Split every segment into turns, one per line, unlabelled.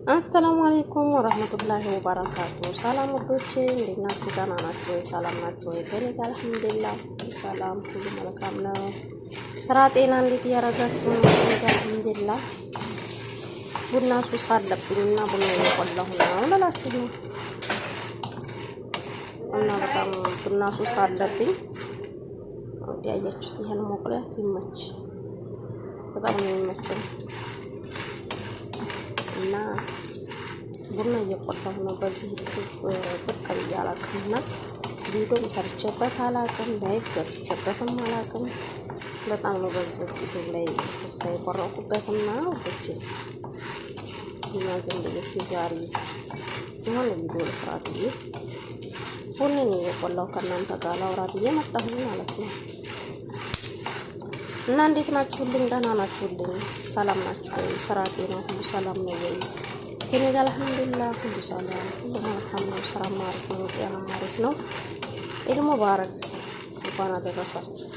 السلام عليكم ورحمة الله وبركاته። ሰላም ውዶቼ፣ እንዴት ናችሁ? ደህና ናችሁ ወይ? ሰላም ናችሁ ወይ? ከእኔ ጋር الحمد لله ሁሉ ሰላም፣ ሁሉ መልካም ነው። ስራ፣ ጤና እንዴት እያደረጋችሁ ነው? ከእኔ ጋር الحمد لله። ቡና ሱስ አለብኝና ቡና እየቆላሁ ነው ልላችሁ ነው። እና በጣም ቡና ሱስ አለብኝ። እንግዲህ ያያችሁት ይሄን መቁለያ ሲመች በጣም ነው የሚመቸው እና ቡና እየቆላሁ ነው። በዚህ ዩቲዩብ ብቅ ብዬ አላውቅም እና ቪዲዮም ሰርቼበት አላውቅም፣ live ገብቼበትም አላውቅም። በጣም ነው በዚህ ዩቲዩብ ላይ ተስፋ የቆረጥኩበትና ውዶቼ፣ እና ዝም ብዬ እስኪ ዛሬ የሆነ ቪዲዮ ልስራ ብዬ ቡንን እየቆላሁ ከእናንተ ጋር ላውራ ብዬ መጣሁኝ ማለት ነው። እና እንዴት ናችሁልኝ? ደህና ናችሁልኝ? ሰላም ናችሁ ወይ? ስራ፣ ጤና ሁሉ ሰላም ነው ወይ? ከኔ ጋር الحمد لله ሁሉ ሰላም፣ ሁሉ መልካም ነው። ስራም አሪፍ ነው፣ ጤናም አሪፍ ነው። ኢድ ሙባረክ፣ እንኳን አደረሳችሁ።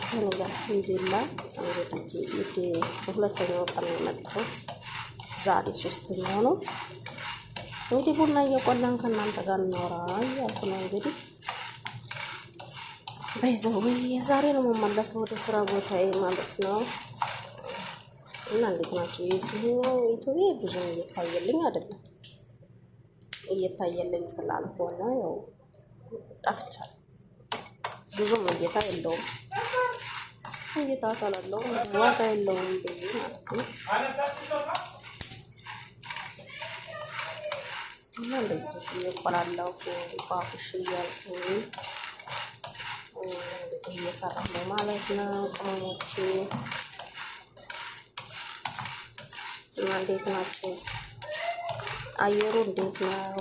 ከኔ ጋር الحمد لله። እንግዲህ ኢድ በሁለተኛው ቀን ነው የመጣሁት፣ ዛሬ ሶስተኛው ነው። እንግዲህ ቡና እየቆላን ከእናንተ ጋር እናውራ እያልኩ ነው። እንግዲህ by the way የዛሬ ነው የምመለሰው ወደ ስራ ቦታዬ ማለት ነው። እና እንዴት ናቸው? የዚህኛው ዩቲዩብ ብዙም እየታየልኝ አይደለም። እየታየልኝ ስላልሆነ ያው ጠፍቻለሁ። ብዙም እይታ የለውም። እይታ ካላለው ዋጋ የለውም ብዬ ማለት ነው። እና እንደዚህ እየቆላለሁ ፏፍሽ እያልኩኝ እንግዲህ እየሰራሁ ነው ማለት ነው ቅመሞቼ። እና እንዴት ናችሁ? አየሩ እንዴት ነው?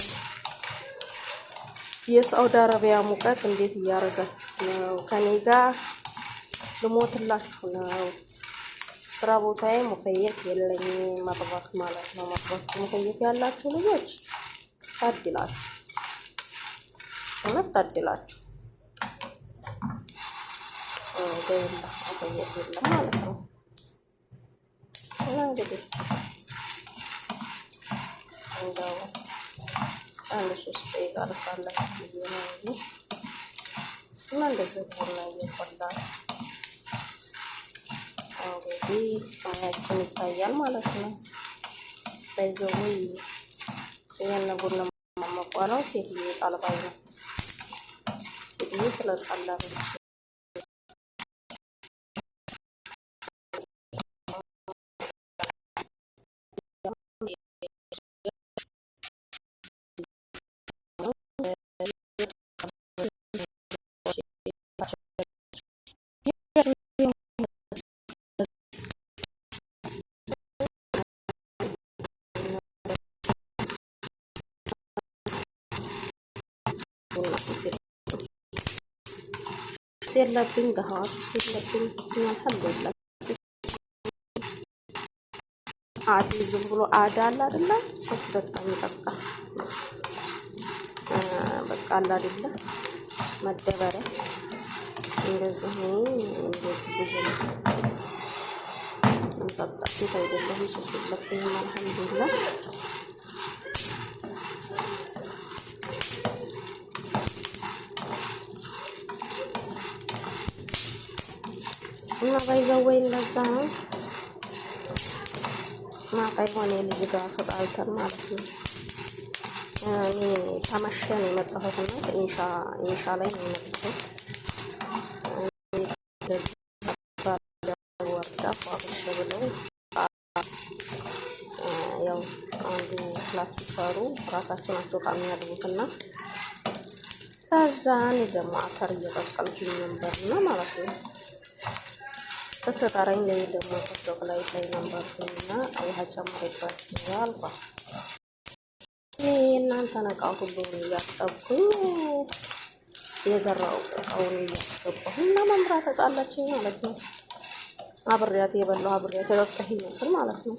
የሳውዲ አረቢያ ሙቀት እንዴት እያደረጋችሁ ነው? ከኔ ጋር ልሞትላችሁ ነው። ስራ ቦታዬ مكيف የለኝም፣ مطبخ ማለት ነው። مطبخ مكيف ያላችሁ ልጆች ታድላችሁ፣ እውነት ታድላችሁ። የለም مكيف የለም ማለት ነው። እና እንግዲህ እስኪ እንደው አንድ 3 ደቂቃ ልስራላችሁ ብዬ ነው እንጂ። እና እንደዚህ ቡና እየቆላ እንግዲህ ሙያችን ይታያል ማለት ነው። By the way ይህን ቡና መቆላው ሴትዬ ጣልባኝ ነው። ሴትዬ ስለጣላበች ሱስ የለብኝ፣ قهوة ሱስ የለብኝ። الحمد لله። አዲ ዝም ብሎ አዳ አለ አይደለ? ሰው ሲጠጣ የሚጠጣ በቃ አለ አይደለ? መደበሪያ እንደዚህ እንደዚህ ብዙ ነው የምጠጣ ሴት አይደለሁም። ሱስ የለብኝም። الحمد لله። እና by the way እንደዛ ነው። ማታ የሆነ ልጅ ጋር ተጣልተን ማለት ነው። እኔ ተመሸ ነው የመጣሁት እና ኢንሻ ላይ ነው የመጣሁት። ወርዳ ፏፍሽ ብለው ያው አንዱ class ሲሰሩ ራሳቸው ናቸው ዕቃ የሚያጥቡትና ከዛ እኔ ደግሞ አተር እየቀቀልኩኝ ነበርና ማለት ነው። ስትጠራኝ እኔ ደግሞ ቲክቶክ ላይ ላይ ነበርኩኝና ውሃ ጨምሪበት አልኳት። እኔ የእናንተን እቃ ሁሉ እያጠብኩኝ የደረቀው እቃውን እያስገባሁ እና መምራ ተጣላችኝ ማለት ነው። አብሬያት የበላሁ አብሬያት የጠጣሁ ይመስል ማለት ነው።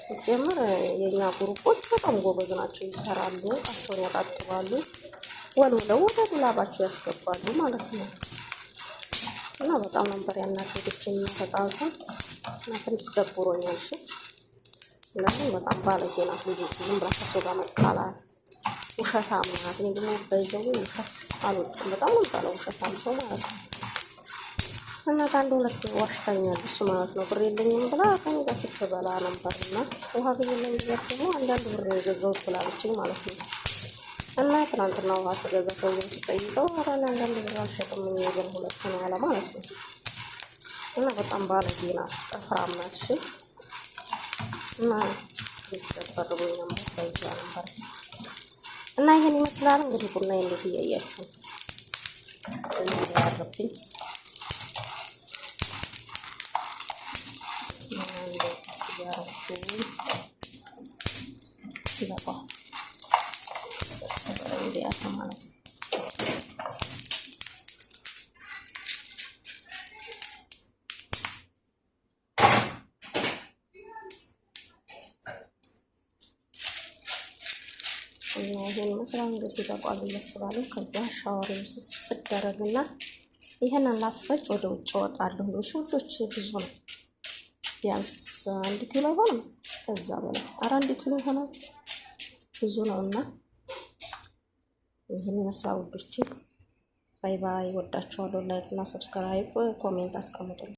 ሲጀምር የኛ ግሩፖች በጣም ጎበዝ ናቸው፣ ይሰራሉ፣ እቃቸውን ያጣጥባሉ፣ ወልውለው ወደ ዱላባቸው ያስገባሉ ማለት ነው። እና በጣም ነበር ያናደደችኝ። ተጣልተን እና ትንሽ ደብሮኛል። እሺ። ለምን በጣም ባለጌ ናት ልጅቱ። ዝም ብላ ከሰው ጋር መጣላት፣ ውሸታም ናት። እኔ ደግሞ በይዘው ውሸት አልወድም። በጣም ነው የምጠላው ውሸታም ሰው ማለት ነው። እና ከአንድ ሁለት ዋሽታኛለች ማለት ነው። ብር የለኝም ብላ ከእኔ ጋር ስትበላ ነበር። እና ውሃ ግዢልኝ ብያት ደግሞ አንዳንድ ብር ነው የገዛሁት ብላለችኝ ማለት ነው። እና ትናንትና ውሃ ስገዛ ሰውዬው ስጠይቀው ኧረ እኔ አንዳንድ ብር አልሸጥም እኔ ግን ሁለት ነው አለ ማለት ነው። እና በጣም ባለጌ ናት፣ ጥፍራም ናት። እሺ እና ደበርቦኝ ነበር፣ በዛ ነበር። እና ይሄን ይመስላል እንግዲህ ቡና እንዴት እያያችሁ ያረብኝ እንደዚህ እያረኩኝ ይበቃዋል ማለት ነው። እና ይሄን ይመስላል እንግዲህ ይበቃዋል ብዬ አስባለሁ። ከዛ ሻወር ስደረግና ይሄንን ላስፈጭ ወደ ውጭ እወጣለሁ። ውዶች ብዙ ነው፣ ቢያንስ 1 ኪሎ አይሆንም፣ ከዛ በላይ ኧረ 1 ኪሎ ይሆናል፣ ብዙ ነው። እና ይሄን ይመስላል ውዶቼ። Bye bye። ወዳችኋለሁ። Like እና subscribe comment አስቀምጡልኝ።